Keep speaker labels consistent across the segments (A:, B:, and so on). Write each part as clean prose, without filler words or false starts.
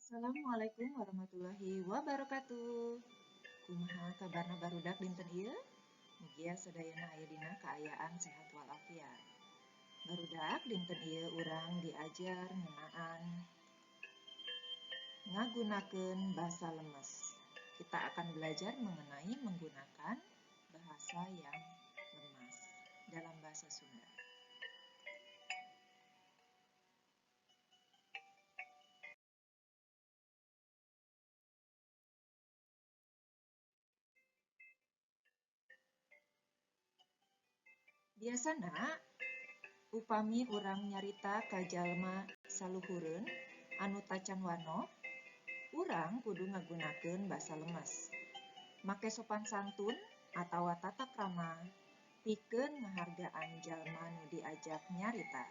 A: Assalamualaikum warahmatullahi wabarakatuh. Kumaha kabarna barudak dinten ieu? Mugia sadayana aya dina kaayaan sehat walafiat. Barudak dinten ieu urang diajar ngeunaan ngagunakeun basa lemes. Kita akan belajar mengenai menggunakan bahasa yang lemas dalam bahasa Sunda. Biasana upami urang nyarita ka jalma saluhureun anu tacan wanoh, urang kudu ngagunakeun basa lemes. Make sopan santun atawa tata krama pikeun ngahargaan jalma nu diajak nyarita.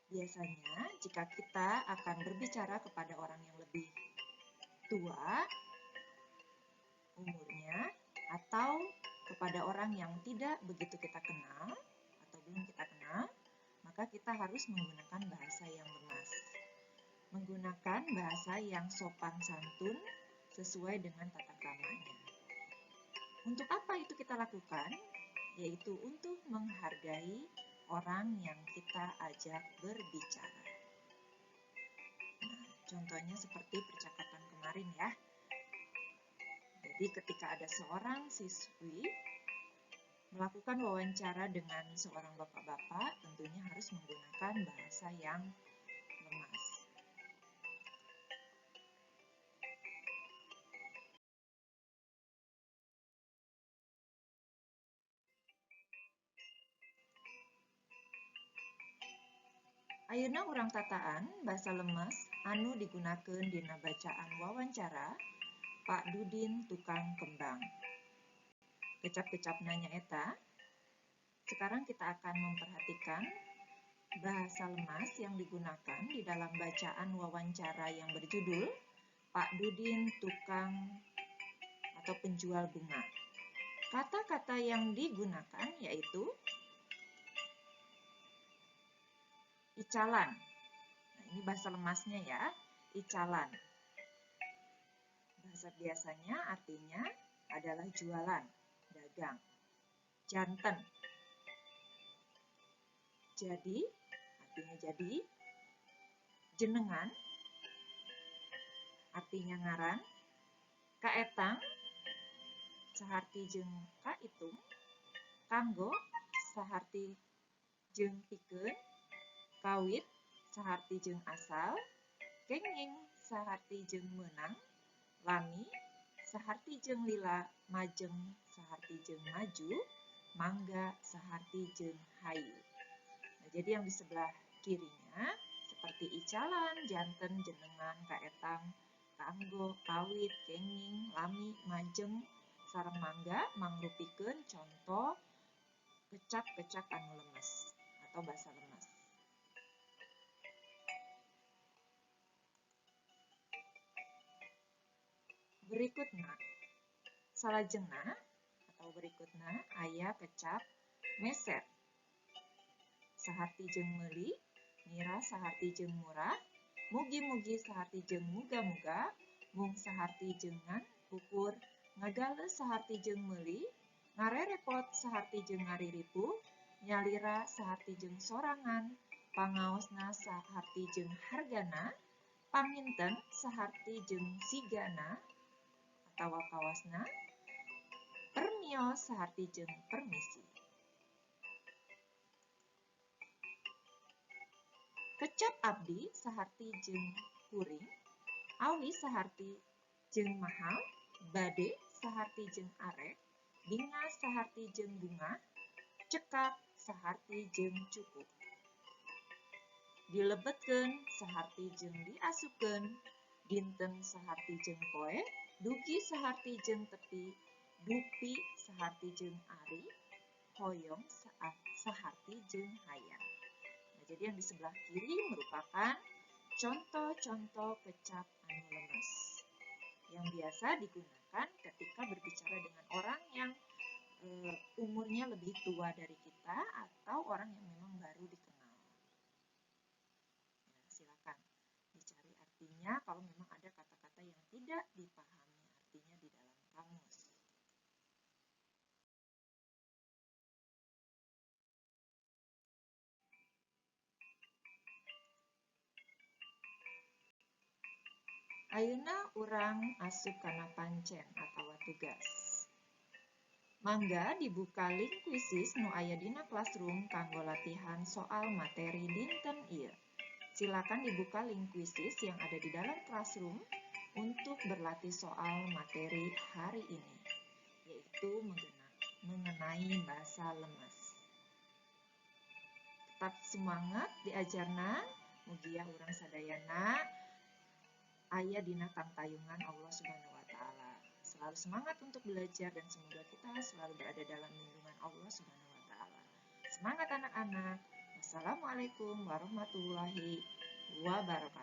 A: Biasanya jika kita akan berbicara kepada orang yang lebih tua umurnya atau kepada orang yang tidak begitu kita kenal atau belum kita kenal, maka kita harus menggunakan bahasa yang lemas. Menggunakan bahasa yang sopan santun sesuai dengan tata kramanya. Untuk apa itu kita lakukan? Yaitu untuk menghargai orang yang kita ajak berbicara. Nah, contohnya seperti percakapan kemarin ya. Jadi ketika ada seorang siswi melakukan wawancara dengan seorang bapak-bapak, tentunya harus menggunakan bahasa yang lemas. Ayeuna urang tataan basa lemes anu digunakeun dina bacaan wawancara Pak Dudin tukang kembang. Kecap-kecapna nyaeta. Sekarang kita akan memperhatikan bahasa lemas yang digunakan di dalam bacaan wawancara yang berjudul Pak Dudin tukang atau penjual bunga. Kata-kata yang digunakan yaitu icalan. Nah, ini bahasa lemasnya ya, icalan. Bahasa biasanya artinya adalah jualan, dagang. Janten. Jadi, artinya jadi. Jenengan, artinya ngaran. Kaetang, saharti jeung kaitung. Kanggo, saharti jeung pikeun. Kawit, saharti jeung asal. Kenging, saharti jeung meunang. Lami, saharti jeung lila. Majeng, saharti jeung maju. Mangga, saharti jeung hayu. Nah, jadi yang di sebelah kirinya seperti icalan, janten, jenengan, kaetang, kanggo, kawit, kenging, lami, majeng, sareng mangga mangrupikeun contoh kecap-kecap anu lemes atau bahasa lemes. Berikutna, salajengna atau berikutna aya kecap meser. Saharti jeung meuli, mira saharti jeung murah, mugi-mugi saharti jeung muga-muga, mung saharti jeung ngan ukur, ngagale saharti jeung meuli, ngarerepot saharti jeung ngariripuh, nyalira saharti jeung sorangan, pangaosna saharti jeung hargana, panginten saharti jeung sigana atawa kawasna, permios saharti jeung permisi. Kecap abdi saharti jeung kuring, awi saharti jeung mahal, bade saharti jeung arek, binga saharti jeung bunga, cekap saharti jeung cukup. Dilebetkeun saharti jeung diasupkeun, dinten saharti jeung poe, dugi saharti jeung tepi, dupi saharti jeung ari, hoyong saharti jeung hayang. Nah, jadi yang di sebelah kiri merupakan contoh-contoh kecap anu lemes yang biasa digunakan ketika berbicara dengan orang yang umurnya lebih tua dari kita atau orang yang memang baru dikenal. Ya, silakan dicari artinya. Artinya kalau memang ada kata-kata yang tidak dipahami artinya di dalam kamus. Ayeuna urang asup kana pancen atawa tugas. Mangga dibuka link Quizizz nu aya dina Classroom kanggo latihan soal materi dinten ieu. Silakan dibuka link Quizizz yang ada di dalam Classroom untuk berlatih soal materi hari ini, yaitu mengenai bahasa lemes. Tetap semangat diajarna, mugia urang sadayana aya dina tangtayungan Allah Subhanahu wa taala. Selalu semangat untuk belajar dan semoga kita selalu berada dalam lindungan Allah Subhanahu wa taala. Semangat anak-anak. Wassalamualaikum warahmatullahi wabarakatuh.